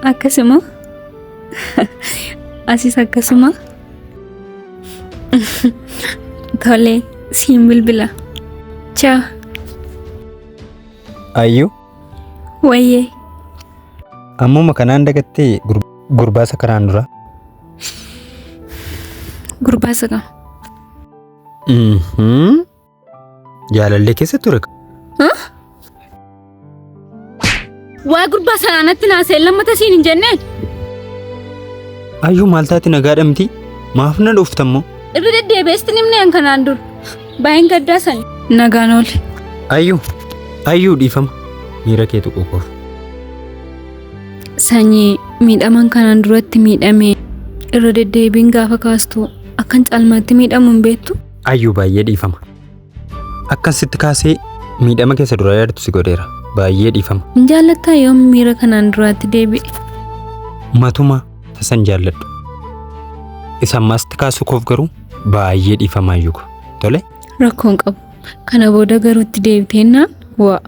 Akkasuma. Asis akkasuma. Tole, siin bilbila. Chaa. Ayyuu. Wayyee. Ammuma kanaan dagattee gurbaa isa kanaan dura. Gurbaa isa kam? Mhm. Jaalallee keessa ture. Waa gurbaa sanaa natti naasee lammata siin hin jenneen. Ayyuu maal taate nagaadha miti? Maaf na dhoofta immoo? Irra deddeebi'eesti nimne an kanaan dur. Baay'een gaddaa sani. Nagaan oole. Ayyuu ayyuu dhiifama miira kee tuquu koof. Sanyii miidhaman kanaan duratti miidhame irra deddeebiin gaafa kaastu akkan caalmaatti miidhamu hin beektu. Ayyuu baay'ee dhiifama. Akkan sitti kaasee miidhama keessa duraa yaadatu si godheera. Baay'ee dhiifama. Hin jaallattaa yoom miira kanaan duraatti deebi'e? Matuma tasan jaalladhu. Isa ammaas sitti kaasuu koof garuu baay'ee dhiifama ayyuu koo. Tole? Rakkoon qabu. Kana booda garuu itti deebiteennaan waa.